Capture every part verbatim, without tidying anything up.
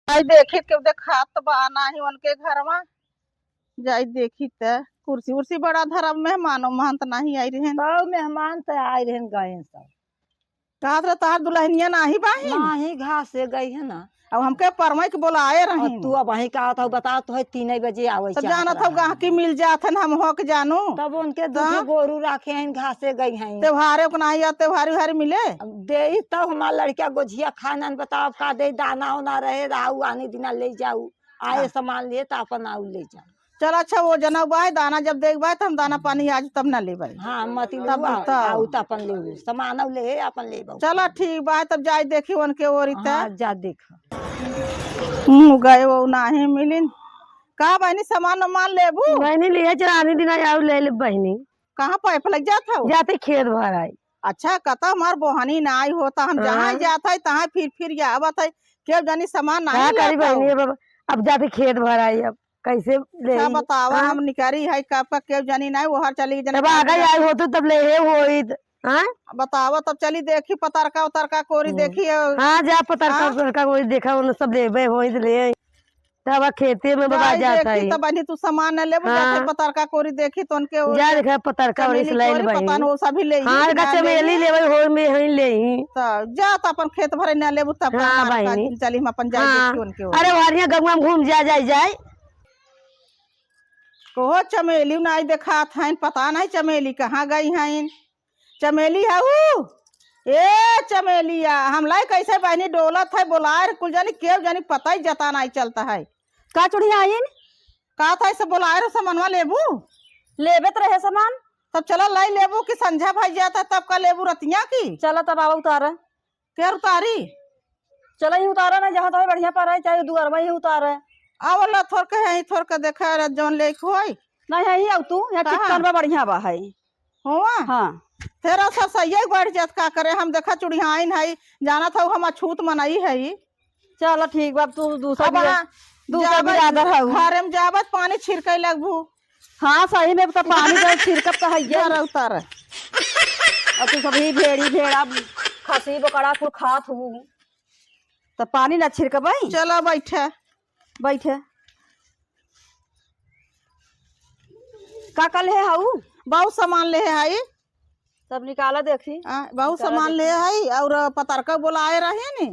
आई देखी के देखात बा नाही उनके घरवा। जाई देखी त कुर्सी उर्सी बड़ा धरब, मेहमानो महंत नाही आई रहन। तब मेहमान त आई रहन, गए सब। कहत रहे तहार दुल्हनिया नाही बाही? नाही, घासे गई है ना। अब हमके परमई के बोलाए और रही। तू अब वहीं कहत हऊ, बता तो है तीन बजे आवे तो चाहत जानत हऊ रहा। गाहकी मिल जात है, हम हो के जानू। तब उनके दूठे हाँ। गोरू राखे हैं, घासे गई हैं। त्योहारे को नाही या त्योहारी उहारी मिले? अब देई तब हमार लड़किया गोझिया खानन, बताओ का देई, दाना उना रहे, राऊ आने दिना ले जाऊ। आए हाँ। सामान लिए त अपन आऊ ले जाऊ। चल अच्छा, वो जना बा है, दाना जब देख बा है, त हम दाना पानी आज तब ना लेबै। हाँ, मत तब लेबू, बताओ। आऊ त अपन लेबू, सामान आऊ ले, अपन लेबू। चला ठीक बा है, तब जाई देखी उनके ओरी त। हाँ, जा देख। हम्म, गए वो नाही मिलिन। का बहिनी, सामान उमान लेबू? बहिनी, लिए चल, आने दिना आऊ ले ले बहिनी। कहाँ पाइप लग जात हऊ? जाते खेत भर आई। अच्छा, कता हमार बोहनी नाही होता, हम हाँ। जहाँ जात है, तहाँ फिर फिर आवत है, केहू जानी सामान नाही का करी लेत हऊ। बहिनी, अब, अब जाते खेत भर आई, अब कैसे ले अच्छा, आई? बतावा, हाँ। हम निकरी है, कब का केहू जानी नाही, वो हर चली जानी तब कब आगे जानी। आई होतो, तब ले हे होइत, हाँ? बतावा, तब चली देखी, पतरका उतरका कोरी हम्म। देखी, हाँ, जा पतरका हाँ? उतरका कोरी देखा, उन सब लेबे होइत ले आई। तब खेते में बाबा जाई जात देखी, है। तब बहिनी तू सामान न लेबू, हाँ। जाते पतरका कोरी देखी, तो उनके ओर जा देखा पतरका और चमेली इस लाइन कोरी, बहिनी। पता न वो सभी ले ही हाँ, कि का ना चमेली ले ही। लेबे, होई में ही ले ही। तो जा, तो अपन खेत भरे न लेबू, तब हाँ, का बहिनी। चली हम अपन जाई हाँ। देखी उनके ओर। अरे, वहरिया गंगवा में घूम जा, जाई, जाई। कहो चमेली नाही देखात हईन, पता नाही चमेली कहाँ गई हईन। चमेली हऊ? ए चमेलिया, हम लाई कैसे बहिनी डोलत है, बोलाए रहे कुल जानी, केहू जानी पता ही जता नाही चलता है। का चुड़िया आइन? का था इसे बोलाए रहे, सामानवा लेबू? लेबे त रहे सामान। तब चला लाई लेबू कि संझा भई जाता तब का लेबू रतिया की? चला तब आवा उतारा। के उतारी? चला ही उतारा ना, जहाँ तो बढ़िया पा रहे, चाहे दुआरवा ही उतारे। आवला थोर के है, थोर के देखा रे, जौन लेके होई। नहीं है ही, आऊ तू, यहाँ कहाँ? चिक्कन बा, बढ़िया बा है। हुआ? हाँ। तेरा सब सही है, बैठ जात का करे, हम देखा चुड़ियाइन है, जानत हऊ हम अछूत मनई है। चला ठीक बा, अब तू दूसरा अब भी, हाँ, दूसरा जाबत, बिरादर हऊ। घरे में जाबत, पानी छिड़के लगबू। हाँ, सही में त पानी तो छिड़कब त हइये। उतार, उतार। अब तू सभी भेड़ी, भेड़ा, खसी, बकरा कुल खात हऊ, त पानी ना छिड़कबई? चला बैठे। बैठे। का का लेहे हऊ? बहुत सामान लेहे हई। सब निकाला देखी। आ, बहुत निकाला सामान देखी। लेहे हई और पतरका बोलाए रहे नी।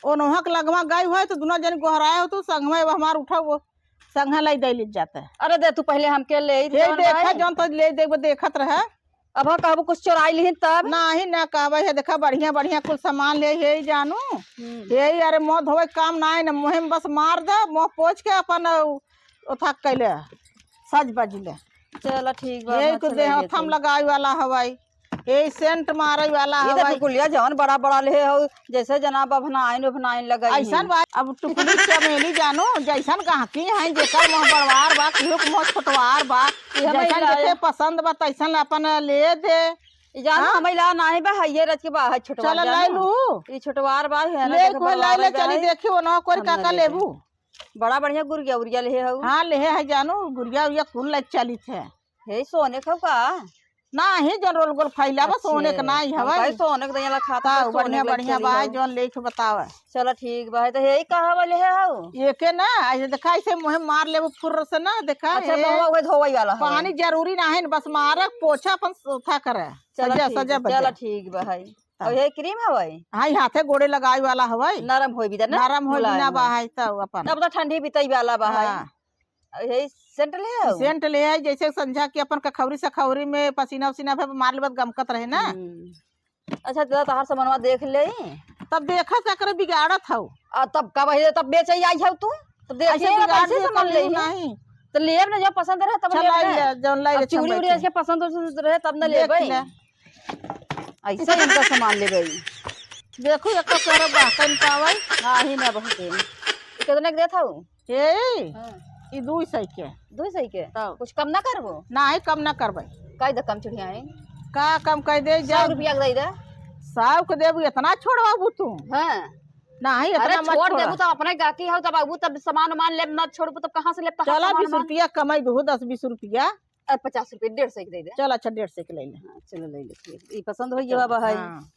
ओनोहा के लगवा गई होई त दुनो जन गोहराए हो तू संग में, अब हमार उठाओ वो संगे लाई दे ली जाता है। अरे दे तू पहले हमके ले ही ये जौन देखा भाई। जौन तो ले देबो देखत रहे। अब हाँ कहबो कुछ चोराई लिहिन तब? नाही ना कहबे है, देखा बढ़िया बढ़िया कुल सामान ले हे ही जानू। हम्म। हे ही, अरे मोह धोवे काम नाही ना, मुँह में बस मार दे, मुँह पोछ के अपन ओथा कैले सज बज ले। चला ठीक बा, ये हम कुछ अच्छा देह लगे हथम थे। लगावे वाला हवाई। ए सेंट मारे वाला ये हवाई। देखो कुलिया जवन बड़ा बड़ा लेहे हो, जैसे जना बभनाइन उभनाइन लगाई ऐसन हैं। बा, अब टुकड़ी चमेली जानो, जैसन गहकी हैं, जेकर मुँह बड़वार बा, केहू के मुँह छोटवार बा, ये हमें जैसन ला-, जेके पसंद बा, तैसन अपन ले दे। ई जानो हाँ? हमें ला नाही बा, हइये रच के बा, है छोटवार चला जानो। लाई लू। ई छोटवार बा, है ना, ले देखे कोई लाई बड़वार ले, बा चली है। देखी, ओनवा कोरी हम का ना का लेबे। लेबू। बड़ा बढ़िया गुरिया उरिया लेहे हऊ। हाँ, लेहे है जानो, गुरिया उरिया कुल ले चलित है। हे सोने के का? नाही, जौन रोल गोल फैला बा, अच्छा। सोने के नाही हम हवाई। कहे सोने के दइया ला खाता तब तो सोने बढ़िया, के बढ़िया चली बा, हऊ। जौन लेके बतावा। चला ठीक बा, तो हे कहाँ वाले है हऊ? ये के ना, ऐसे देखा, ऐसे मुँहे मार लेबो फुर्र से ना, देखा, अच्छा, हे। बहुआ उहे धोवई वाला हऊ। पानी जरूरी नाही, बस मारा, पोछा अपन सोथा करे। चला सजा, ठीक सजा बा, बजा। चला ठीक बा, हई। तब। और ये क्रीम हवाई? हाँ, ये हाथे गोड़े लगावे वाला हवाई। नरम होई भी ना, नरम होई भी ना मुलायम बा, होई। हई तब अपन। तब तो ठंडी बीतई वाला बा, हई। हाँ। यही सेंट ले आओ। सेंट ले आई, जैसे संझा के अपन कखौरी सखौरी में पसीना उसीना भे मार लेबत गमकत रहे ना। हम्म। अच्छा, दादा, तहार सामानवा देख ले। तब देखा का करे बिगाड़त हऊ। आ, तब का बहिरे, तब बेचे आई हऊ तू? तो देखे ऐसे ना, बिगाड़ कैसे दे सामान कभी ले ही? नहीं। तो लेब ना, जब पसंद रहे, तब चल लेब आई ना। ले, जौन लाई अब ले चूड़ी उड़ी चमकई। ऐसे पसंद उसंद रहे, तब ना देख लेबे। ले। ऐसे इनका सामान लेबे। देखो, एको केरो बाहर नहीं पावई। नाही ना बहुते। ई कितने के देत हऊ? ए, हाँ। ई दुई सौ के। दुई सौ के? तब। कुछ कम ना करबो? नाही, कम ना करबे। कई दे कम चुड़िया है? का कम कह दे, सौ जा। रुपया के दे दे। सौ के देबू, इतना छोड़वाबू तू? हाँ। नाही, अरे इतना मत छोड़ छोड़ा। देबू तो अपने गाहकी हो, तब आबू, तब सामान उमान लेब, ना छोड़बू, तब कहाँ से लेब, तब चला, सामान बीस उमान? रुपया कमाई दू, दस बीस रुपया। अरे, पचास रुपया, डेढ़ सौ के दे दे। चल, अच्छा, डेढ़ सौ के ले ले। हाँ, चलो, ले ले, ठीक। ई पसंद हो गया बा, है। हाँ।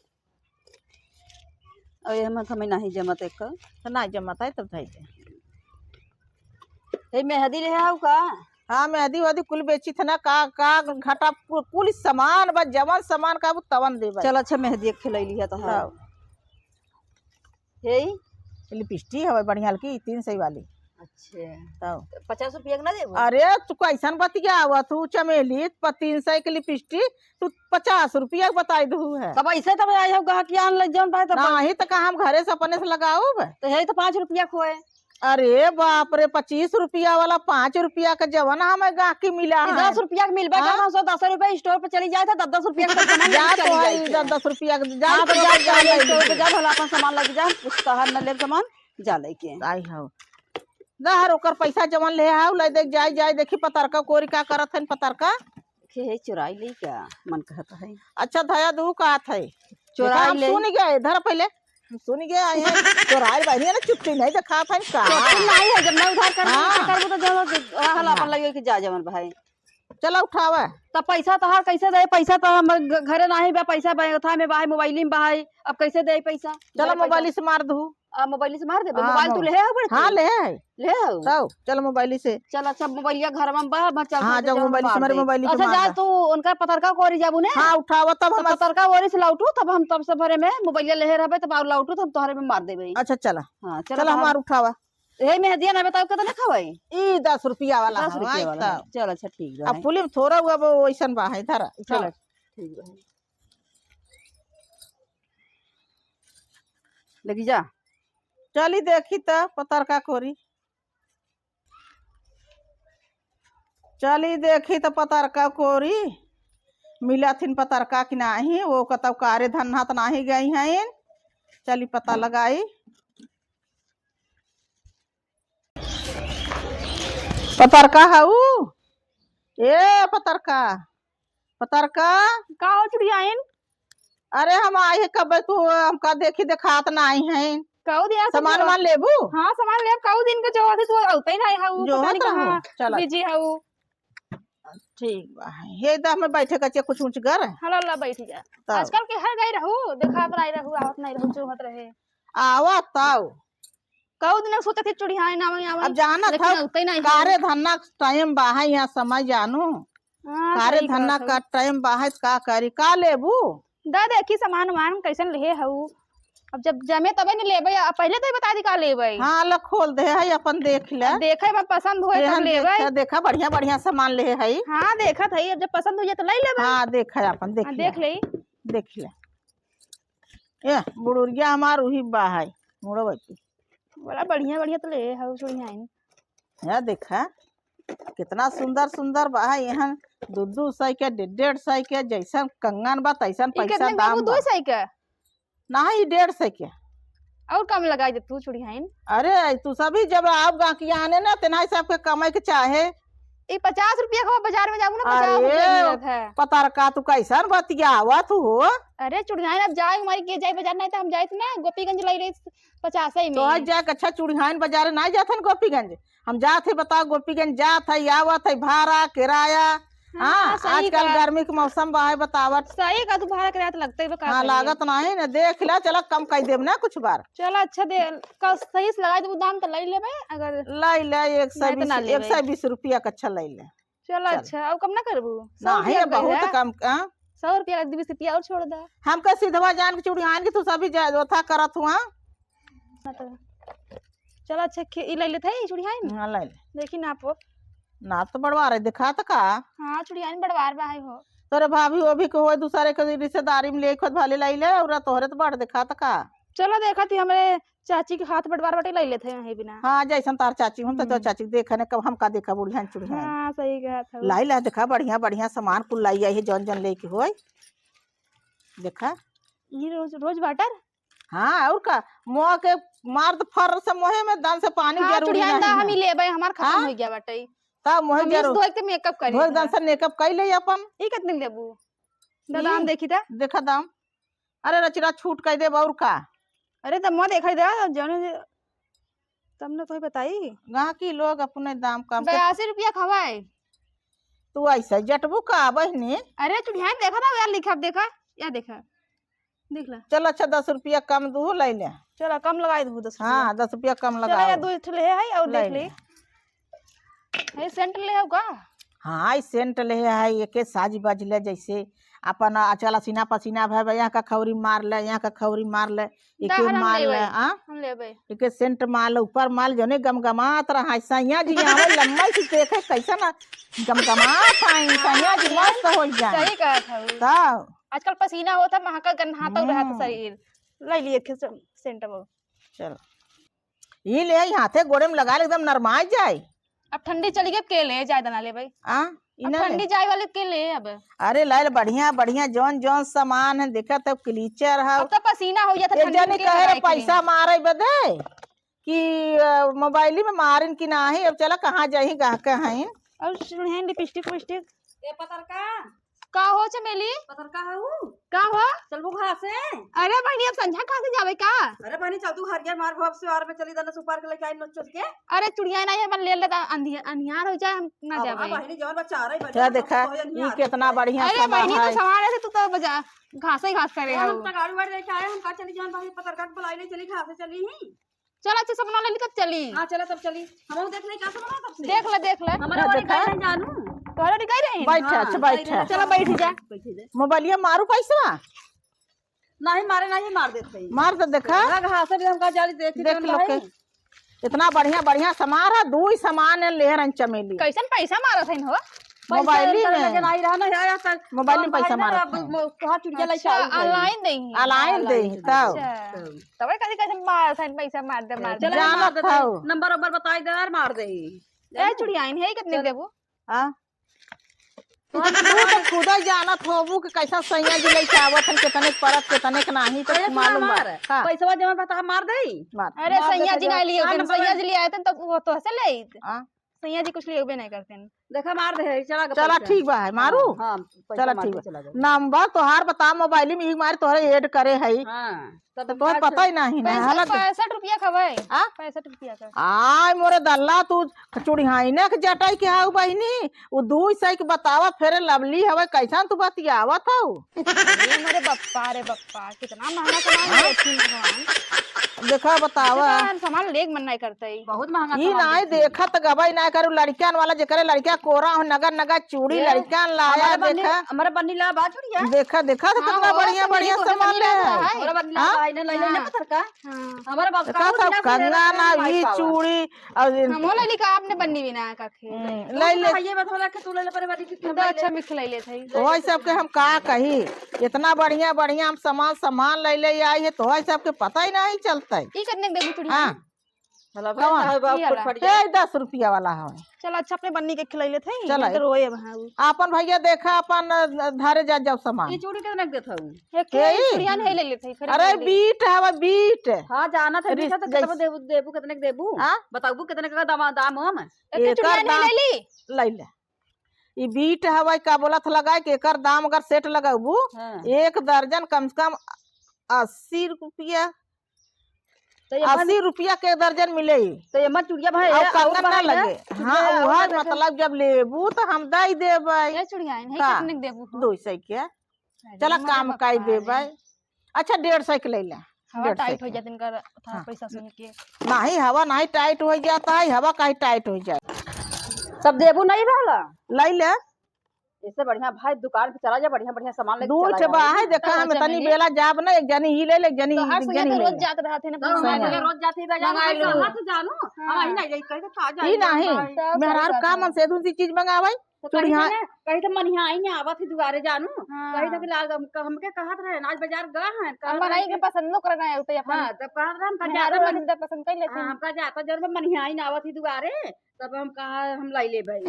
और ये हम, हमें नहीं जमत एक। तो ना जमत है तब धई दे। ये मेहंदी ले आओ का? हाँ, मेहंदी वेहंदी कुल बेची थे ना, का, का घटा, कु-, कुल सामान बा, जवन सामान का तवन देबे। चल, अच्छा, मेहंदी एक खिलाई लिया तो है। तब। हे? लिपस्टिक हवे बढ़िया हल्की, तीन सौ वाली। अच्छा। तब। तो पचास रुपया के ना देबो? अरे, तू कैसन बतियावा तू, चमेली, प-, तीन सौ के लिपस्टिक, तू पचास रुपया के बताई दू है। तब ऐसे तब आई हो, गहकिया आन ले जौन भाई, तब नहीं, तो का हम घरे से अपने से लगाउब? तो यही तो पाँच रुपया खोए। अरे बाप रे, पच्चीस रुपया वाला पाँच रुपया का जवन हमें गाहकी मिला ई है। दस रुपया के मिलबे हाँ? करत, हम सौ दस रुपया स्टोर पे चली जाए था, दस दस रुपया के सब सामान जा लेके तो चली है, जाए थे। दस दस रुपया के, जा हाँ, तो तो जा, जा जा, ले जा, स्टोर पे जा। जा, भला अपन सामान लेके जा, कुछ तहार न लेब सामान, जा लेके। आई हो। दहर ओकर पैसा जवन ले आओ, ले दे, जाए, जाए, देखी पतरका कोरी का करत हन, पतरका। के है चुराई ले क्या? मन कहत है। अच्छा, धया दू कहत है। चुराई देखा, हम ले। सुन गए, धर पहले। हम सुन गए, आए हैं। चुराई बहनी है ना, चुट्टी नहीं दिखात है का? चुट्टी नहीं है, जब मैं उधार कर हाँ। करबो तो जब रहल हाँ। अपन लगे कि जा जवन भाई। चला उठावा। तब पैसा तहार कैसे दे? पैसा तो हम घ-, घरे नाही बा, पैसा बैंक खाता में बा है, मोबाइल में बा है, अब कैसे दे पैसा? चला घरे पैसा। मोबाइल से मार दू। आ, मोबाइल से मार देबे? हाँ, मोबाइल तू मोबाइल। ले है बड़की? हाँ, ले है। ले हो? तब, चल मोबाइल से। चल, अच्छा, मोबाइलिया घर में बा, बा, चल, हाँ, चल, जब चल, मोबाइल से मार मारे दे। मोबाइल से अच्छा, मार जा दे। तू उनका पतरका कोरी जाबू ने? हाँ, उठावा, तब तब हम पतरका ओरी से लौटू, तब हम तब से भरे में मोबाइलिया लेहे रहबे, तब और लौटू, तब तोहरे में मार देबे। अच्छा, चला। हाँ, चला, चला, तब हम हमार उठावा। ए, मेहंदिया ना बताओ, कितना खवाई? ई दस रुपया वाला दस हवा, रुपया ई वाला तब। है। चल, अच्छा, ठीक बा, अब है। पुलिम थोड़ा हुआ, वो वैसन बा है, धरा, उठावा। चल, ठीक बा, है। लगी जा। चली देखी त पतरका कोरी। चली देखी त पतरका कोरी। मिलत हिन पतरका कि नाही, वो कतौ कारे धन्ना त नाही गई हइन। चली पता लगाई। पतरका हऊ? ए पतरका, पतरका। का हो चुड़ियाइन? अरे हम आई है कब तू हमका देखी देखात ना आई है। कहू दिया सब सामान जो वामान लेबू? हाँ सामान लेब, कहू दिन के जो अभी तू औते ना आई हऊ, जो पता होत नहीं रहू, कहाँ चला। बिजी हऊ। ठीक बा। हे दा में बैठे का कुछ ऊँच कर। हला ला बैठ जा। तब। आजकल के हर गई रहू, देखात नहीं रहू, आवत नहीं रहू, जो होत रहे। आवा तब। कहू दिन सोचत ही चुड़ियाइन आवे, आवे। अब जानत लेकिन हऊ, औते नहीं कारे हऊ। धन्ना टाइम बा है यहाँ समय जानू। हाँ, कारे सही धन्ना कहत हऊ। का टाइम बा है, का करी, का लेबू? दा देखी सामान वामान कैसन लेहे हऊ। अब जब जमे तबे न लेबे, आ पहले तो ही बता दी का लेबे। हाँ, ला खोल दे है, अपन देख ले। अब देखे में पसंद होए तब एहन लेबे। देखा, देखा, बढ़िया, बढ़िया सामान लेहे है। हाँ, देखत है, अब जब पसंद हो जाए तो ले लेबे। हाँ, देखा अपन, देख हाँ, ले। देख ले। देख ले। ए, बुढ़ुरिया हमार उही बा है, मुड़ो बैठी। बड़ा बढ़िया, बढ़िया तो ले हऊ चुड़ियाइन। है देखा, कितना सुंदर, सुंदर बा है, एहन दू दू सौ के, डेढ़, डेढ़ सौ के, जैसन कंगन बा, तैसन ई पैसा कितने दाम बाबू? बा। दो सौ के? नहीं, डेढ़ सौ के। और कम लगाई दे तू चुड़ियाइन। अरे, तू सभी जब आओ गाहकिया आने ना, तेना हिसाब के कमाई के चाहे। ई पचास रुपया का बाजार में जाबू ना, पचास रुपया अरे, मिलत है। पतरका तू कैसन बतियावत हो? अरे, चुड़ियाइन अब जाए हमारी के जाए बाजार, नहीं तो हम जाइत ना गोपीगंज लाई रही पचास ही में। तो आज जाए अच्छा चुड़ियाइन बाजार ना जात हन गोपीगंज। हम जात है, बताओ, गोपीगंज जात है, आवत है, भाड़ा, किराया। हाँ, हाँ, सही आजकल कहा। गर्मी के मौसम बा है, बतावत। सही कहा, तू भाड़ा किराया तो लगते ही बा, का हाँ, करिए? लागत नहीं ना, देख ले, चला कम कर देब ना कुछ बार। चला, अच्छा दे, का सही से लगाई देबू दाम तो ले लेबे, अगर ले ले, एक सौ बीस, नहीं तो ना लेबे। एक सौ बीस रुपया का अच्छा ले ले। चला, चल। अच्छा, अब कम ना करबू? सौ नहीं, रुपया अब बहुत कम, हाँ? सौ रुपया का बीस रुपया और छोड़ दे। हमका सिधवा जान के चुड़ियाइन के तू सभी जा-, ओथा करत हुआ। हाँ तो। चला, अच्छा, खे-, ई ले लेत है, ई चुड़ियाइन? हाँ, ले ले। देखी नाप वो। नाप तो बड़वार है, दिखा तो का? हाँ, चुड़ियाइन बड़वार बा है हो। तोरे भाभी वो भी को होए, दूसरे के रिश्तेदारी में ले खुद भले ले ले, और तोहरे तो बड़ दिखा तो का? चलो, देखा थी हमरे चाची के हाथ बड़वार बाटे, ले लेत है यहीं बिना। हाँ, जैसन तार चाची, हम तो, तो हम्म। चाची देखे ने, कब हमका देखा बुढ़िया चुड़िया। हाँ, सही कहा था। लाई ला, देखा, बढ़िया, बढ़िया सामान कुल लाई आई है, जौन, जौन लेके होए। देखा। ये रोज, रोज वाटर? हाँ, और का? मोह के मार तो फर से मोहे में दन से पानी हाँ, जरूरी चुड़िया नहीं दा है। हम ही लेबे, हमार खत्म हाँ? हो गया बाटे। तब मोहे हम इस जरूर। धोए के मेकअप करी धोए है। दन से मेकअप कर ले अपन। ई कितने लेबू? दादा, ई हम देखी था। देखा दाम। अरे रचिरा छूट कह देब और का? अरे तब मैं देखा दे, जौने दे, तब न तोहे बताई। गाहकी लोग अपने दाम कम के बयासी रुपया खवाए। तू ऐसे जटबू का बहिनी? अरे चुड़ियाइन देखा था यार, लिखा देखा, या देखा, देख ला। चल अच्छा दस रुपया कम दू, ले ले। चला, कम लगाई दू दस रुपया। हाँ, दस रुपया कम चला, लगाओ। या दू ठे ले है और ले देख ले। ले। है सेंट ले हो का? हाँ, ई सेंट ले है, एके साज बाज ले, जैसे अपन आजकल सीना पसीना भय बा, यहाँ का खौरी मार ले, यहाँ का खौरी मार ले, एके दाहर हम मार लेबे, ले, आ? हम लेबे। एके सेंट मार ले, ऊपर मार ले, जौने गमगमात रहा, सैया जी आवे लम्बा से देखे, कैसा ना गमगमात आई, सैया जी मस्त हो जाए। सही कहत हऊ। तब? आजकल पसीना होता, महका गन्हाता रहत हम्म। शरीर। ले लिए एक ठे सेंट वो। चल। ई ले आई, हाथे गोड़े में लगा ले, एकदम नरमाई जाए। अब ठंडी चली गई, के ले जाए दना ले भाई। आ, ई अब ना ले। ठंडी जाए वाले के ले अब। अरे लाइल बढ़िया, बढ़िया जौन, जौन सामान है, देखा तब क्लीचर है। अब तो पसीना हो जाता एक ठंडी जनी के कहे रे लगाए के पैसा लिए। मारे बदे कि, अ, मोबाइली में मारिन कि नाही, अब चला कहाँ जाही गाहक हईन। और सुनिए लिपस्टिक विपस्टिक। ए पतरका, का हो चमेली? पतरका हऊ? का हो? चलबू घासे? अरे बहिनी, अब संझा घासे जावे का? अरे बहिनी, चल तू हरियर मार भोप से और में चली दना सुपार के लेके आई नोच चोच के। अरे चुड़िया नाही, अपन ले लेता, अंधिया-, अन्हियार हो जाए, हम ना अब जावे। हाँ बहिनी, जवन बच्चा आ रही, क्या देखा, तो ई अन्हियार कितना हो जाए। बढ़िया अरे समा बहिनी, है। तो सवार है, तू तो बजा, घासे ही घास करे हम हो। तो गाड़ी वाड़ी लेके आए, हम का चली जवन बहिनी पतरका के बुलाई नहीं चली, घासे चली ही। चल, अच्छा, सामान ले ली, तब चली। हाँ, चला, तब चली। हम देख ले, का सामान तब से। देख ले, देख ले। हमारा हाँ, वाली देखा। गाड़ी नहीं जानू। तोहरे वाली गाड़ी रही? बैठा, हाँ, अच्छा, बैठा। चलो, बैठ जा। बैठ जा। मोबाइलिया मारू पैसवा? नहीं, मारे नहीं, मार देते हैं। मार तो देखा। लग हाथ से भी हमका जाली देख के देख जौन लो भाई। के। इतना बढ़िया, बढ़िया सामान है, दू ही सामान है, लेहर चमेली। कैसन पैसा मारत है हो? मोबाइल पैसा में। लगे नहीं रहा ना, यार, यार, सर, मोबाइल में कौन पैसा भाई ना, मारत अब है। मो-, कहाँ चुड़िया लेके अच्छा, आई है? ऑनलाइन देही। ऑनलाइन देही, ऑनलाइन तब। अच्छा। तब। तबे कभी कभी मार, साइन पैसा मार दे, मार दे। चलो, जानत मार दे, हऊ। नंबर उम्बर बताई दे यार, मार देही। ए, चुड़ियाइन है, कितने चल। देबू? हाँ? तू तो खुदा जानत होबू कि कैसा सैया जी लेके आवत हन, कितने के परत, कितने के नाही, तो अरे, सुना मालूम बा। हमार, हाँ। पैसवा जमा बता, मार देही। मार। अरे, मार सैया देते जी जाओ। नहीं लिए हाँ, होते, नंबर सैया जी ले आए थे, तो वो तो हंसे ले आए थे। हाँ। सैया जी कुछ लेबे नहीं करते हैं। देखा, मार दे, चला गए चला, पैसा। ठीक बा, है, मारू? हाँ, हाँ, पैसा चला, मार ठीक दे, बा। चला गए। नंबर तोहार बता, मोबाइल में ही मारे तोहरे ऐड करे है। हाँ, तब तो तोहर का पता ही नहीं ना, पैंसठ, हालत। पैंसठ रुपया का भाई। आ? पैंसठ रुपया का। आय मोरे दल्ला, तू चुड़ियाइने के जटाई के हाउ बहिनी, उ दू सौ के बतावा, फेर लवली हवे, कैसन तू बतियावत हऊ? अरे मोरे बप्पा रे बप्पा, कितना महंगा सामान हाँ? बेचती भगवान। देखा, बतावा। ऐसे तो हम सामान लेके मन नहीं करते ही। बहुत महंगा ई सामान नाई बेची। देखत गबई नाई करू, लड़कियन वाला जेकरे लड़किया कोरा हो, नगर नगर चूड़ी ए, लड़कियन लाया, हमारे बन्नी, देखा। हमारे बन्नी ला बा चुड़िया। देखा, देखा तो हाँ, कितना हो, बढ़िया, सुंदरी बढ़िया को सामान बन्नी ले ला है। है। हमारे बन्नी ला हाँ। बा, इन्हें ले लेने हाँ। पत्थर का। हाँ। हमारे बाप देखा कहूँ सब ना कंगन, ना, ई चूड़ी, और हमो ले लिखा आपने बन्नी बिना का। हम्म, ले ले। ये बतौला कि तू ले ले, पर वाली की तो अच्छा मिख ले ले थे। वही सब के हम का कही, इतना बढ़िया बढ़िया हम सामान, सामान ले ले आई है, तो वही सब के पता ही नहीं चलता है। ई कितने के देबू चुड़िया? हाँ। भला कौन? भाई, बाबू ये वाला। फटफट ए, दस रुपया वाला है। चल, अच्छा, अपने बन्नी के खिलाई लेते हैं, चल, नहीं तो ए। रोए अब हाँ। आपन भैया देखा, अपन, अ, धारे जा, जाओ सामान। ये चूड़ी कितने के देत हूँ? एक के ही? चुड़िया नहीं ले लेते हैं, फिर अरे, ले ले। बीट हवा, बीट। हाँ, जाना था, अरे, बीट है तो कितना जैस- देबू, देबू, कितने के देबू? हाँ? बताबू कितने का दाम, दाम हम? एक एकर चुड़िया नहीं दाम ले ली? ले ले। ई बीट हवाई का बोलत लगाए कि एकर दाम अगर सेट लगाबू, हाँ। एक दर्जन कम से कम अस्सी रुपया, तो ये अस्सी रुपया के दर्जन मिले। तो ये मत चुड़िया भाई, और और कंगन ना भाई ना, लगे। चुड़िया हाँ, और वह भाई ना। मतलब जब लेबू तो हम दई देबै। ये चुड़िया है, का? कितने के देबू हो? दो सौ के। अरे चला, मोरे काम काई बप्पा रे। देबै। अच्छा, डेढ़ सौ के ले ला। हवा डेढ़ सौ टाइट हो के। जात इनका था हाँ। पैसा सुन के। नहीं, हवा नहीं टाइट हो जाता है, हवा काहे टाइट हो जाए? सब देबू नहीं वाला? ले ले। इससे बढ़िया भाई दुकान पे चला जा, बढ़िया बढ़िया सामान लेके दू चला ठे जा। बा है, देखा तो हम चमेली। तनी बेला जाब ना, एक जनी ई ले ले, एक जनी तो हर एक सुइया जनी तो ले रोज ले। जात रहते ना तो अपने हमारे सुइया। घर रोज जाती है बाजार मंगाई में, लो। कहाँ से जानू? हाँ। हम ही नहीं जाई, कहीं तो खा ई जाए नहीं, भाई। तो मेहरारू सही बात का है। मन से दूसरी चीज मंगावे? तो कहीं चुड़िया। से ना, कहीं तो मनिहाई ने आवत ही दुआरे जानू, हाँ। कहीं तो कि लाग हम, हमके कहत रहे, आज बाजार गए हैं, हम कहत बनाई रहे के कि पसंद न करना है, उते अपन हाँ, तब कहत रहे, हम का मेहरारू जाता मन मन-, पसंद कर लेते हाँ, हैं। हमका जाता जरूर मनिहाई ने आवत ही दुआरे, तब हम कहा हम लाई ले भाई।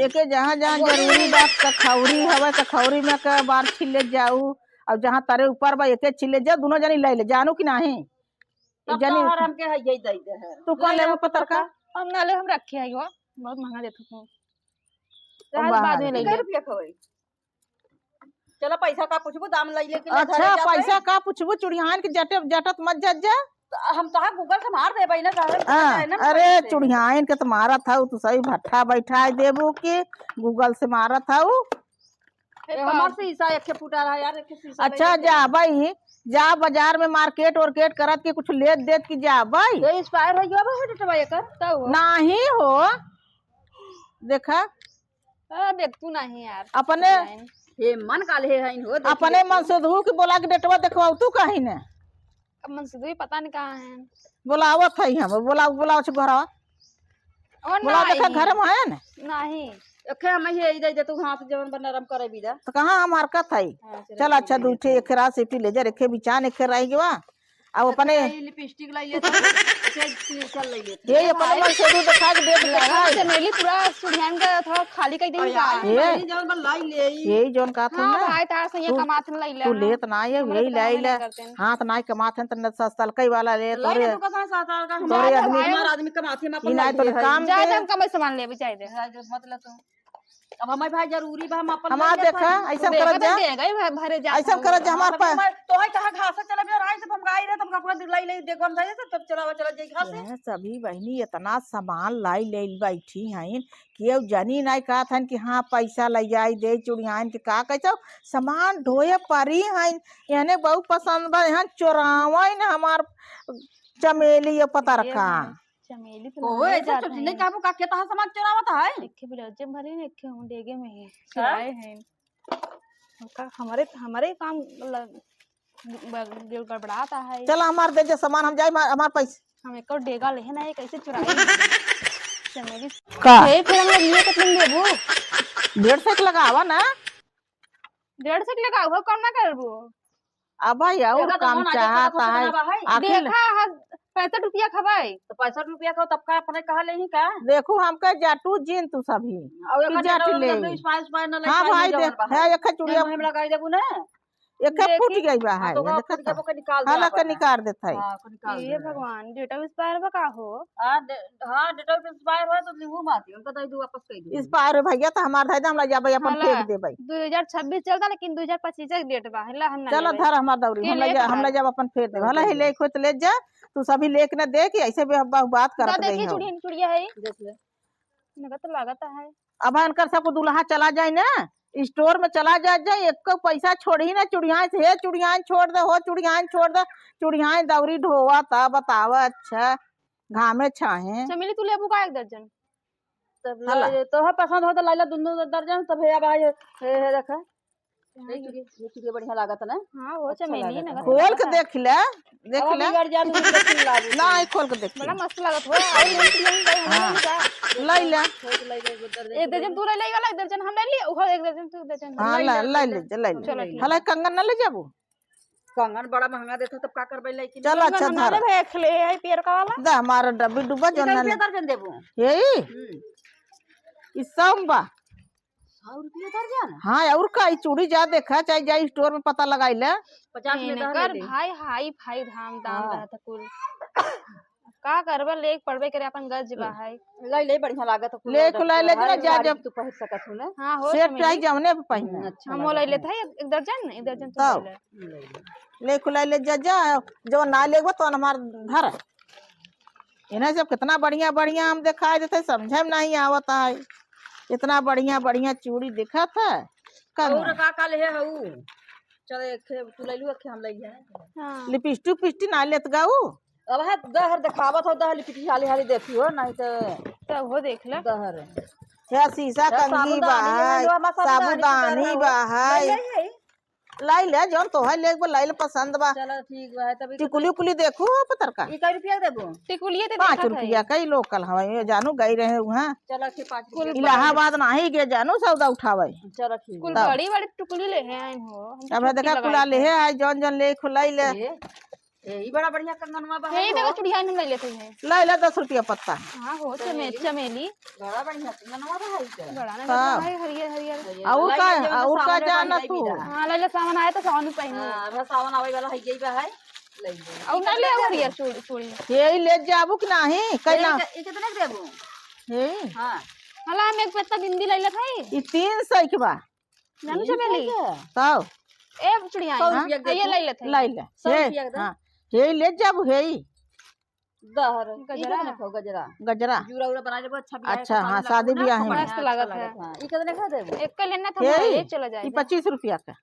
एके जहाँ जहाँ जरूरी बा, कखौरी हवे, कखौरी में के बार छिले जाऊ, और जहाँ तरे ऊपर बा, एके छिले जाऊ, दोनों जनी ले ले, जानू कि नाही? तब जनी तो हर हमके है, यही दे दे है। तू कौन ले लेबू लो पतरका? पतरका। हम ना ले, हम रखे है यो, बहुत महंगा देत हो। ओ रहल बाद में ले कै ले। रुपया खवे? चला, पैसा का पूछबू, दाम लई लेके ले अच्छा, धरे जाते। पैसा का पूछबू, चुड़ियान के जटे, जटत मत जट जा। तो हम कहा Google से मार देबै ना, सारे हाँ, जाए ना अरे, मोबाइल से। चुड़ियान के तो मारत हऊ, तू सही भट्ठा बैठाए देबू कि Google से मारत हऊ। ए, हमार शीशा एक ठे फूटा रहा यार, एक ठे शीशा अच्छा, ले लेते। जाबै, जा बाजार में market वार्केट करत के कुछ लेत देत की जा भाई। ये expire हो गया बा डेटवा एकर? तब हो। नाही हो। देखा। आ, देख तू नाही यार। अपने ये मन काले है इन हो, देख अपने ले तू। मन से धू के बोला के डेटवा देखवाऊ तू कहीं ने। अब मन से धू पता नहीं कहाँ है। बोलावत है हम, बोलाओ, बोलाओ छ घरवा। और बोला, देखा, नहीं। घर में है ना? नहीं। एखे हम ये दे दे तू, हाथ जवन बा नरम करे भी दा। तो कहाँ हम हरकत है? हाँ, चलो, चल, अच्छा, ठीक है। दू ठे एक रात से पी ले जा, एखे बिचान एखे रह गवा। अब अच्छा, अपने ये लिपस्टिक लाई लेता हूँ, अच्छा, ये चल लाई लेता ये हूँ। अपने मन से तू देखा के देख ले, देखा है। चमेली पूरा सुढ़ियान का थोड़ा खाली कर देंगे अरे का? यार, ये। बहनी जवन बा लाई ले। ये जौन का था हाँ, ना? भाई, तार से ये तू, कमात न लाई ले, तू हाँ। लेत ना ये, हमरे यही तो लाई काम ले। नहीं करते हैं। हाथ ना कमात है, तो न सस्ता कई वाला ले, लाई तोरे, ले, तू कसा सात साल का तोरे हमारा आदमी। हमारा आदमी कमात है, हम अपन ई ना लाई तो ले। काम जाए दे। तो हम कम सामान लेबे, जाए दे। जाए दे, मत ले तू। अब हमारे भाई जरूरी बा, हम अपन हमार ले लेत देखा, हई। ऐसा देखा करत तो जा। देगा ही भा-, भरे जा ऐसा हम। करत जा, हमार हाँ, पा- हमार तोहे कहाँ घास चले बिना राई से हम गाई रहे, तुम अपना लाई ले, देखो हम जाए से, तब चला, चला जाई घास से। ये सभी बहनी इतना सामान लाई ले बैठी हैं, केहू जनी नाई कहत हन कि हाँ, पैसा ले जाई दे, चुड़ियाइन के का कैसे सामान ढोए परी हैं। एहने बहुत पसंद बा, यहाँ चोरावा न हमार चमेली ये पतरका। चमेली तो ओहो, नहीं ऐसे जात चोरी है। नहीं कहबो का, के तहार सामान चोरावत है? एक ठे ब्लाउज में भरी, एक ठे हम डेगे में ही हाँ? सिलाए हैं। का हमरे, हमरे काम ल-, ब-, गड़बड़ाता है। चला हमार दे दे सामान, हम जाए, हमार, हमार पैसे। हम एको डेगा लेहे ना, ये कैसे चुराई? चमेली। का? हे, फिर हम लोग ये कितने में देबू? डेढ़ सौ के लगावा ना। डेढ़ सौ के लगावा, कम ना करबू? अब भाई और देखा तो काम मन आगे चाहता करत है। होत ना बा है। आखिर देखा है, पैंसठ रुपया खबाई। तो पैंसठ रुपया का तब का अपने कहा ले ही का? देखू हमके जाटू जीन तू सभी। और एक तू जाट ले। स्पाइस, स्पाइस ना हाँ लगा भाई, ले देख, जवन बा है। है एक चुड़िया। हम लगाई देबू ना। एके फूट देखी। गई बा हाँ, है, तो ये ओका देखा फूट गई, था। ओका निकाल दे हाला आपन। के निकाल देत है। हाँ, ओका निकाल ये दे। भगवान, डेट expire बा का हो? हाँ, डे-, हाँ, डेट expire हो तो लिहू माती, उनका दे दू, वापस कर दू। Expire हो भैया, तो हमार धै दे, हम ले जाबे, अपन हाला, फेंक देबे। दू हजार छब्बीस चलता, लेकिन दू हजार पच्चीस के डेट बा, हाला, हम ना चलो लेबे। धर हमार दौरी, के हम ले लेत जाब, हम हमार? ले जाब, अपन फेंक देबे। हाला, हे ले, खोज ले जा, तू सभी लेके ना देख, ऐसे भी अब बात दा करत देखी रही हो। चुड़िया, चुड़िया है। देख ले। नगद लागत है। अब इनकर सब दुल्हा चला जाए ना, store में चला जाए, जाए, एको पैसा छोड़ी ना चुड़ियाइन से, हे चुड़ियाइन छोड़ दे, हो चुड़ियाइन छोड़ दे, चुड़ियाइन दौरी ढोवा ता, बतावा, अच्छा, घामे छाहे। चमेली, तू लेबू का एक दर्जन? तब हला। ले, तोहे पसंद हो तो ले ला दुनो दर्जन, तब हे अब आए, हे, हे देखा। ये चुड़िया, ये चुड़िया बढ़िया लागत ना? हाँ, वो अच्छा चमेली लागत ना। है। खोल के देख ले, देख अब ले। बिगड़ जा, तू तो छीन लाबू। ना, ये खोल के देख ले। बड़ा मस्त लागत हो। और ये चुड़िया हम भाई, हम हाँ। ले ली का? ले ले। खोल के ले ले, उधर देख एक दर्जन ले। तू ले ले वाला, एक दर्जन हम ले लिए, वो एक दर्जन तू, एक दर्जन हम हाँ, ले ले, ले ले, ले ले, ले ले। चलो, ठीक। हला कंगन ना ले जाबू? कंगन बड़ा महंगा देता, तब का करबे लेके? चल, अच्छा, कंगन हम ना धर। ले भाई, एक ले आई पियर का वाला। दे, हमारा डब्बी डुब्बा ये जो ना कैसे ले। दर्जन देबू? यही? हम्म। ई सौ में बा। सौ रुपया दर्जन? हाँ, और का, ई चूड़ी जा देखा, चाहे जा store में पता लगाई ले। पचास में दह ले इनकर ले। भाई हाई फाई धाम दाम हाँ। रहत कुल। का करबे, लेके पड़बे करे, अपन गज बा है। ले ले, बढ़िया लागत है, ले कुल खुला ले, हर जा, एक जा, बार जब तू पहन सकत हो ना। हाँ, हो set चमेली। चाहे जवने पे पहने। हम्म, अच्छा हम वो ले लागत लेते है। हैं, एक, एक दर्जन, एक दर्जन तू तब। ले ले। ले ले। ले खुला ले, जा, जा, जो ना लेबो तो हमार धर। इन्हें सब कितना बढ़िया बढ़िया हम दिखाई देते, समझे में नहीं आवत है। इतना बढ़िया बढ़िया चूड़ी दिखत है। कम और है। का का ले हऊ? चल, एक ठे तू ले लू, एक ठे हम ले जाए। हाँ। लिपस्टिक उपिस्टिक ना लेत गाऊ? अब है दहर दिखावत हो, दहर लिपस्टिक हाली हाली देखी हो, नहीं तो तब हो देख ले। दहर। हे शीशा हे कंघी साबुदानी बा है, है, जो हमार साबुदानी साबुदानी के बा है। ले ले, ले। लाई ले, जौन तोहे लेके बा, लाई ले, पसंद बा। चलो, ठीक बा, तब ई टिकुली उकुली देखू हो पतरका। ई कै रुपया देबो? टिकुलिए तो पाँच देखत है। रुपया, कई local हवा, ये जानू गई रहे हुआ। चलो, ठीक, पाँच रुपया। इलाहाबाद नाही गे जानू सौदा उठावे। चलो, ठीक कुल बा। तब। बड़ी बड़ी टिकुली ले हैं हो, हम तो अब छोटकी देखा, लगाई कुला ले थे। है, जौन जौन ले खुलाई ले। ए, ए, ई बड़ा बढ़िया कंगनवा बा यही हो। देखो, चुड़िया नहीं ले लेते हैं। लाई ले दस रुपया पत्ता। हाँ हो, चमे-, चमेली। चमेली। बड़ा बढ़िया, मनवा तो है ही तो। बड़ा ना हाँ। है, हरियर, हरियर। हरियर। और लाई का, ले, जवन और का सावन में जाना बन तू? जाई हाँ, ले ले, सावन आए तो सावन में पहनो। हाँ, अब सावन आवे वाला है, यही बा है। ले ले। और ना ले, और हरियर चूड़ी, चूड़ी। यही ले जाबू कि नाही? कई ना। एक, एक कितने के देबू? यही? हाँ। हला, हम एक पत्ता बिंदी ले लेत हई। ई तीन सौ के बा। जानू तीन सौ चमेली? के? तब। ए, चुड़िया, सौ हाँ? रुपया के ये दे ले तू। ले ले। सौ हे, रुपया के दे। हाँ। हे ले जाबू, हे। दहर। ई गजरा। कौन है, गजरा? गजरा। जूड़ा उड़ा बना लेबो, अच्छा बियाह है, अच्छा, शादी हाँ, में शादी लगबो ना, बियाह में। खूब मस्त अच्छा लागत है। लागत है। ई कितने का देबो? एक का लेना था, हे, ये चला जाए। ई पच्चीस रुपया का।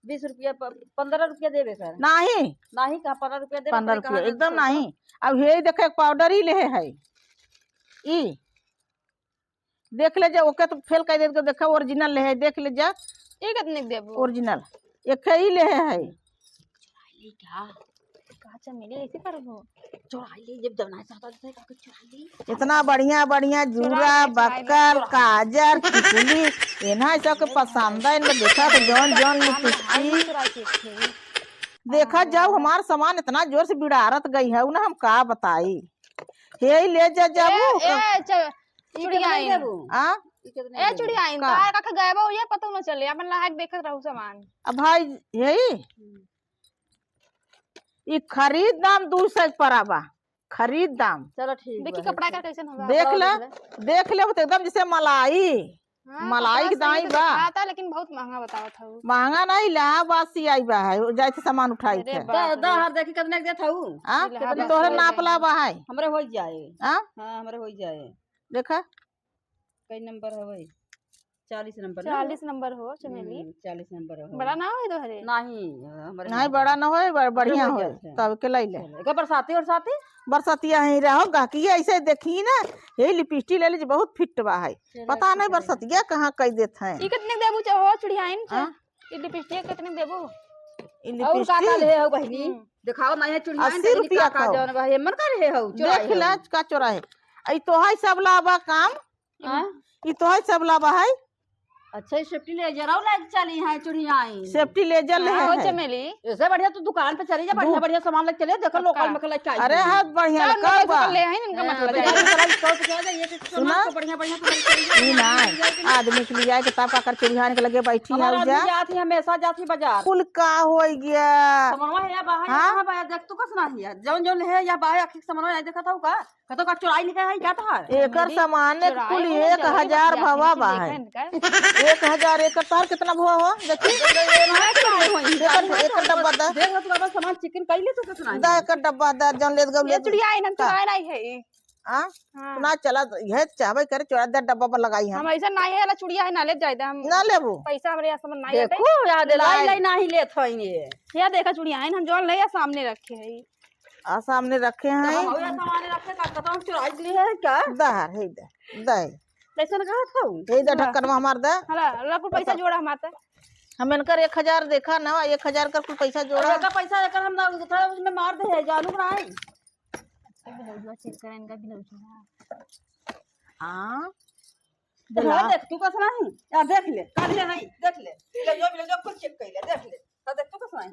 बीस रुपया प-, पन्द्रह रुपया देबे कर। नाही। नाही कहा, पन्द्रह रुपया देबे पन्द्रह करे, कहा रुपया, ना एकदम सौ। नाही। अब हे देखे, एक पाउडर ही लेहे है। ई देख ले जा, ओके तो फेल कर देत, देखा ओरिजिनल लेहे, देख ले जा। ई कितने के देबू? ओरिजिनल। एक ही लेहे है। चुराई ली का? का चमेली ऐसे करबो? चुराई ली, जब जवना चाहता था, का चुराई ली? इतना बढ़िया, बढ़िया जूरा, चुराई ली, चुराई ली। बक्कल, काजर, टिकुली, एन्हा सबके पसंद है, इनमें देखा तो जौन, जौन लिपस्टिक। चुराई के थे। देखा हाँ। जाओ, हमार सामान इतना जोर से बिड़ारत गई है, उन्हें हम का बताई। हे ले जा, जाबू। ए, ए, च-, ई कितना चुड़ियाइन। देबू? आ? ई कितना ए, देबू? चुड़ियाइन, का? तोहार का गए बा, ये पता न चले, अपन लायक देखत रहू सामान। अब भाई, यही? हम्म। ई खरीद दाम दू सौ के परा बा, खरीद दाम। चलो ठीक देखी बा, कपड़ा का ठीक। कैसन होगा? देख कपड़ा ले, देख ले। देख ले, वो तो एकदम जैसे मलाई, हाँ, मलाई कपड़ा के दाई सही तो बा। दिखाता, लेकिन बहुत महंगा बतावत हऊ। महंगा नहीं, इलाहाबाद से आई बा है, वो जाए थे सामान उठाई अरे थे। बाप रे। दा, दा, हर देखी कितने के देत हऊ? आ? इलाहाबाद तोहरे से नाप आई ला है। बा है। हमरे हो जाए। आ? हाँ, हमरे हो जाए। देखा। कई नंबर हवे? चालीस नंबर ना? चालीस नंबर हो चमेली। हम्म, चालीस नंबर हो। बड़ा ना होए तोहरे? नहीं, हमरे नहीं, ना बड़ा होए। ना होए, ब-, बढ़िया होए, जात है। तब के लाई ले। चलो, एकर बरसाती, बरसाती? बरसतिया ही रहो, गाहकी ऐसे देखी ना, हे लिपस्टिक ले लीजिए, बहुत फिट बा है। चलो, पता नहीं ठीक है। बरसतिया कहाँ कई देत हैं। ई कितने के देबू च-, हो चुड़ियाइन च-, हाँ? ई लिपस्टिक कितने के देबू? ई और का का लिपस्टिक? ले हो बहिनी? हम्म। देखाओ ना, ये चुड़ियाइन अस्सी रुपया का का हो। जौन बा, ये मन का रहे हो, चुराए देख हो। ले, का चोरा है। ई तो है सब लाबा काम। हाँ? ई तो है सब लाबा है। अच्छा, ये सेफ्टी लेजर और लेके चली हैं चुड़ियाइन। सेफ्टी लेजर ले हाँ, हो है। चमेली। ऐसे बढ़िया तू दुकान पे चली जा, बढ़िया, दू- बढ़िया सामान लेके चले, देखो, तो लोकल का? में लेके आई अरे, हैं। हाँ, बढ़िया सब लगा लोकल से बा। ले हैं, इनका हाँ, मतलब बढ़िया है। निकला, स्टॉल पे चला जा, ये सब सुना? सामान तो बढ़िया, बढ़िया सामान लेके चली जा। ई ना, आदमी के लिए आए के तब का कर चुड़ियाइन के लगे बैठी हमारा है आदमी जा। जात ही, हमेशा जात ही बाजार। कुल का हो गया? सामानवा है या बाहर, हाँ? कहाँ बाहर? देख तू कस ना हिया, जौन जौन है या बाहर, आखिर सामानवा नहीं देखा था का? कतो का चुराई लिखा है क्या तोहार? एकर मेरी सामान चुराई कुल वाला एक हजार जरूरत भवा नहीं बा है। है इनका। एक हजार एकर तोहार कितना भवा हो? देखी। ये ना चुराई होई। एकर, एकर डब्बा दा। देख तू अपन सामान चिकन कइले तू कितना दा, एकर डब्बा दा, जौन लेत गऊ ये लेत। चुड़िया है ना, का? चुराई नहीं है ये। आ? हाँ। ना चला, यह चाहबे करे, चुरा दे, डब्बा पर लगाई हम। हम ऐसा नहीं है, वाला चुड़िया है ना, ले जाए दे हम। ना लेबू? पैसा हमरे यहाँ समझ नहीं आते। देखू, याद लाई। लाई नहीं लेत हई ये। या देखा चुड़िया है, हम जौन ले या सामने रखे है। आ सामने रखे हैं। हम उहे सामान रखे का, कतौ चुराई लिए है क्या? दहर, हे दे, दे। कैसन कहत हऊ? हे दे, हाँ। ढक्कनवा हमार दे। हला, हला, कुल पैसा जोड़ा हमार दे। हम इनकर एक हजार देखा ना, एक हजार कर कुल पैसा जोड़ा। एकर पैसा एकर हम ना उठा, उसमें मार दे है, जानू ना आई। ब्लाउजवा चेक करें इनका ब्लाउजवा। हाँ। तो बोला। देख, तू कस नहीं? या देख ले, काल ले नहीं, देख ले। ब्लाउजवा, ब्लाउजवा कुल चेक कर ले, देख ले।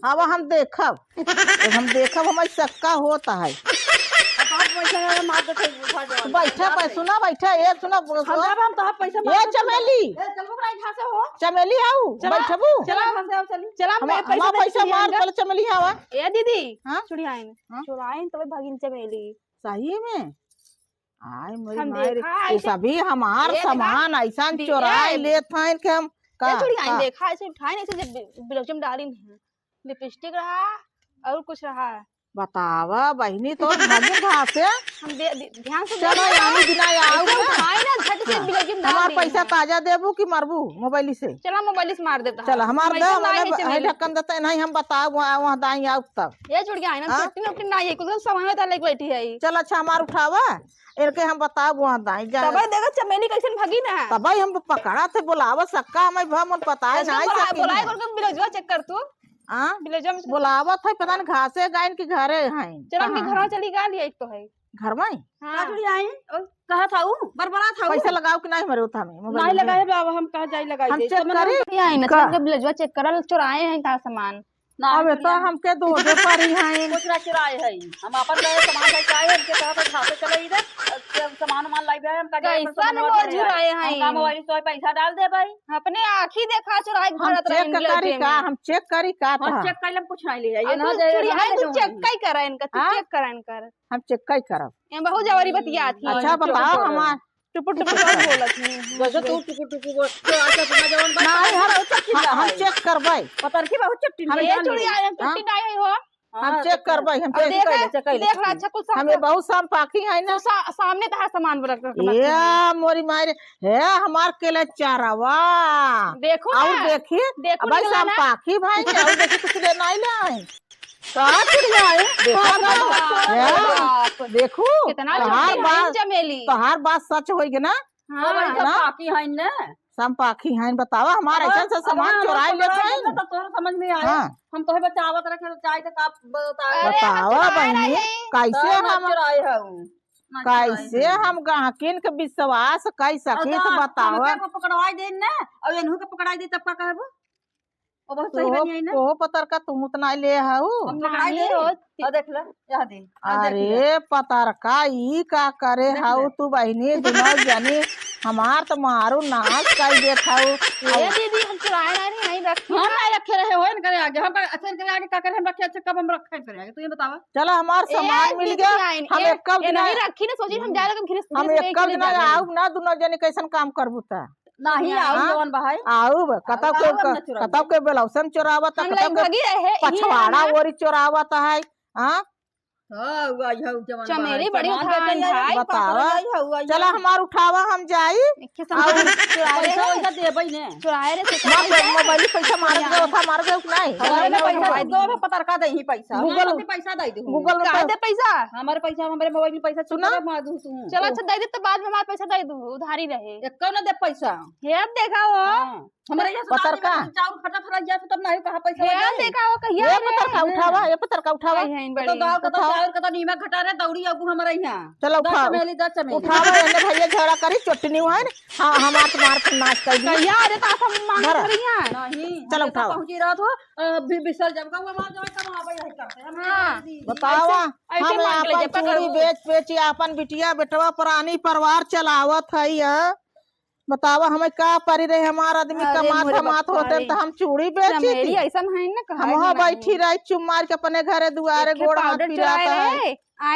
अब हम देखब, अब हम देखब, हमार शक्का होत है। अब आप बैठे हैं, मार देते हैं, उठा दो। बैठा, सुना, बैठा, ए, सुना, हम सुना। अब हम तो पैसा ए, मार देते हैं। चमेली। ए, चलबो करा, यहाँ से हो। चमेली आऊ, चला, बैठबू? चला, यहाँ से आओ, चली। चला, हम, मैं पैसा हमार देते पैसा मार, चलिए। चल चमेली आवा। ए, दीदी, हाँ? चुड़ियाइन, हाँ? चुड़ियाइन, तो भगिन चमेली। सही में? आय, मेरी हम माई रे, देखा, ये ऐसे सभी हमार ये देखा, सामान ऐसा दि-, चोराई ए, लेत हैं कि हम का, ए, चुड़िया, का? देखा, ऐसे उठाए ना, ऐसे जब ब्लाउज में डाली नहीं। लिपस्टिक रहा और कुछ रहा। बतावा, बहिनी, तो भागी घासे। हम दे, दे, ध्यान से चलो, देख यानी बिना आओ ऐसे ना। उठाए ना, झट से हाँ। ब्लाउज में डाल हमार दी पैसा है। ताजा देबू कि मरबू मोबाइल से? चला, मोबाइल से मार देता चला, है। हमार हम दे, ऐसे हमारे नहीं ब-, है चमेली। ढक्कन देता है, नहीं, हम बताओ, वहाँ, वहाँ दाई आओ तब। ये चुड़िया है ना, हाँ? चट्टी वट्टी ना, ये कुल सामान होता लेके बैठी है ये। चल, अच्छा, हमार उठावा। इनके हम बताब वहाँ दाई जा। तबे देखो चमेली कैसन भगी ना। तबे हम पकड़ा थे, बोलावा सक्का, हमें भा मन पता है, ऐसे नहीं बोला, सकी बोलाए है। करके ब्लाउजवा चेक कर तू। हाँ? ब्लाउजवा में से बोलावत है, पता नहीं घासे गाइन के घरे हैं। चलो, हमके कहाँ घरवा है? चली गा लिया, एक तो है। घर में? हाँ। का चुड़िया आई? ओ, कहा था ऊ? बरबरा था ऊ? पैसा लगाओ कि नहीं हमारे उठा में, मोबाइल नहीं में? लगाए बाबा, हम कहाँ जाई लगाई हम दे? चेक सब करी? नहीं आई ना, का? सबके ब्लाउजवा चेक करल, चोराए हैं का सामान? ना, अब हम तो चुड़िया हमके दो दे पड़ी हैं। कुछ ना चुराए है। हम अपन गए सामान लेके आए, हमके कहा था, "घासे चले इधर, अब सामान वामान लाइबे, हम का जाए, अपन कैसन सामान मोर वामान चुराए लाइबे। हैं? हम का मोबाइल से पैसा डाल दे भाई।" अपने आँखी देखा चुराए हम भरत चेक रहे करी लड़के का? में। हम चेक करी का हम था? चेक कइले हम कुछ नहीं ले जाइए, और ना तू जाए, चुड़िया ना है, तू जाए। चेक काई करा इनका, तू हाँ? चेक करा इनकर। हम चेक काई करब? ये बहुत जबरी बतियात है। अच्छा, चुप बताओ करो। हमार टुपुर टुपुर कौन बोलत है? जैसे तू टुपुर टुपुर बोल, तो अच्छा, तुम्हारा जवान भाई नहीं, हम, बहुत चट्टी हम, हम है। चेक करबै। पतरकी बहुत चट्टी हम है, ये जान चुड़िया लो। है, हम हाँ? चट्टी नहीं है हो। हम हाँ, check करबै, हम अब check देख, करबै। देख ला, अच्छा, कुछ हम ये बहुत संपाकी है ना। तो सा-, सामने तहार सामान रख, रख, रख ये मोरी मारे, हे हमार केला चारावा। देखो और ना, देखी, देखो अब निकला ना। संपाकी भाई, और देखी कुछ ले नहीं ले आए। का चिड़िया है? देखो ना, बाप रे हे, बाप। देखो, कितना तहार छोटी है बात, चमेली। तहार बात सच होई गे ना, हाँ, वही ना? संपाकी हइन ने। संपाकी हइन, बतावा, हमार अब, ऐसन से अब सामान हम चोराई लेत पकड़ाई हइन। लेत तो तोहरे समझ में आए। हाँ। हम तोहे बचावत रखे, चाहे तो का बताए। अरे, हम बतावा चोराए बहिनी, नहीं। कैसे तब ना हम, चोराए हऊ। ना चोराए कैसे हऊ। हम गाहकिन के विश्वास कई और सकी, तो तो बतावा। हमके को पकड़वाई देन ने, और इनहू के पकड़ाई दे, तब का कहबो? ओ, बहुत सही तोहो, बनिया है ना? तोहो पतरका, तुम उतना ले हऊ। हम पकड़ाई नहीं दे। होत। और देख ले, यह दे। और देख ले। अरे पतरका, ई का करे देख हऊ ले। तू बहिनी, दुनो जनी, हमार तो मारू नाश कर देत हऊ। ए दीदी, हम चुराए ना रही, यहीं रखी हम है। नहीं रखे रहे हो इनकरे आगे, हम अच्छा इनकरे आगे का करे, हम रखे, अच्छा कब हम रखे इनकरे आगे, तू ये बतावा। चला, हमार ए सामान मिल दीदी, गया, आई, हम ए, एक कब ए, दिन नहीं आए। रखी ना, सोची हम जाए लगे, हम फिर हम फिर एक कब लेके दिन जाए। आउब ना, दुनो जनी कैसन काम करबू ता। नहीं, हाँ? आउब जवन बहाई। आउब, कतौ आउब, के, आउब, हम न चुराई। कतौ के ब्लाउज में चोरावत, हम कतौ के लगभगी रहे, इही पछवाड़ा ना। ओरी चोरावत है, हाँ? हाँ, हुआ, यह जवन चमेली बहाई, बड़ी सामान उठान बेचल जाए, भाई। बतावा। पकड़ल जाई, हुआ, यह चला, हमार उठावा, हम जाई। एक ठे सामान और चुराए पैसा रहे। वैसा देबै ने। चुराए रहे, ना, पैसा। मोबाइल पैसा मार दे, उठा मार दे, नहीं। हमारे में पैसा दे, दो में पतरका दे ही पैसा। Google, हम पैसा दे दे। Google में का पै- दे पैसा? हमारे पैसा, हमारे मोबाइल में पैसा सुना? चुरा मार दू तू। चलो, अच्छा, दे दे, तो बाद में हमारे पैसा दे दू, उधारी रहे। एको ना दे पैसा। हे, अब देखा हो। हाँ। हमारे यहाँ से पतरका। दादी में चाउर फटा फटा गया, तो तब नहीं कहा पैसा हे, लगे। देखा हो, कहिया ये रे? पतरका उठावा, ये पतरका उठावा। आई हैं तो बड़ी। गाँव का तो उठाओ। चाउर का तो नीमक घटा रहे, दौड़ी अब हमारे यहाँ। चलो, दस उठाओ। चमेली, दस चमेली। उठावा, एने भैया झगड़ा करी, चोटनी हुआ है ना। हाँ, हमार तो मार के नाश कर दी। कहिया रे, तो आप हम मांग धरा। करिया। नहीं, चलो, हम तो उठाओ। पहुँची रहा तो, अ, बि-, बिसल जब का वो मार जब कब आवे यही करते। हम हाँ। नहीं दी। बतावा, ऐसे, ऐसे हम मांग ले आपन जे, पकड़ चूड़ी लो। बेच बेच आपन बिटिया, बेटवा, प्राणी, परिवार चलावत है, हाँ? बतावा, हमें का परी रहे, हमार आदमी अरे कमात मोरे धमात बप्पा होते रे। त हम चूड़ी बेची चमेली थी। ऐसन है ना, कहा हम वहाँ नहीं। बैठी रही चुप मार के अपने घरे दुआरे, एक ठे गोड़ हाथ powder पिरात चुराए है। रहे, आए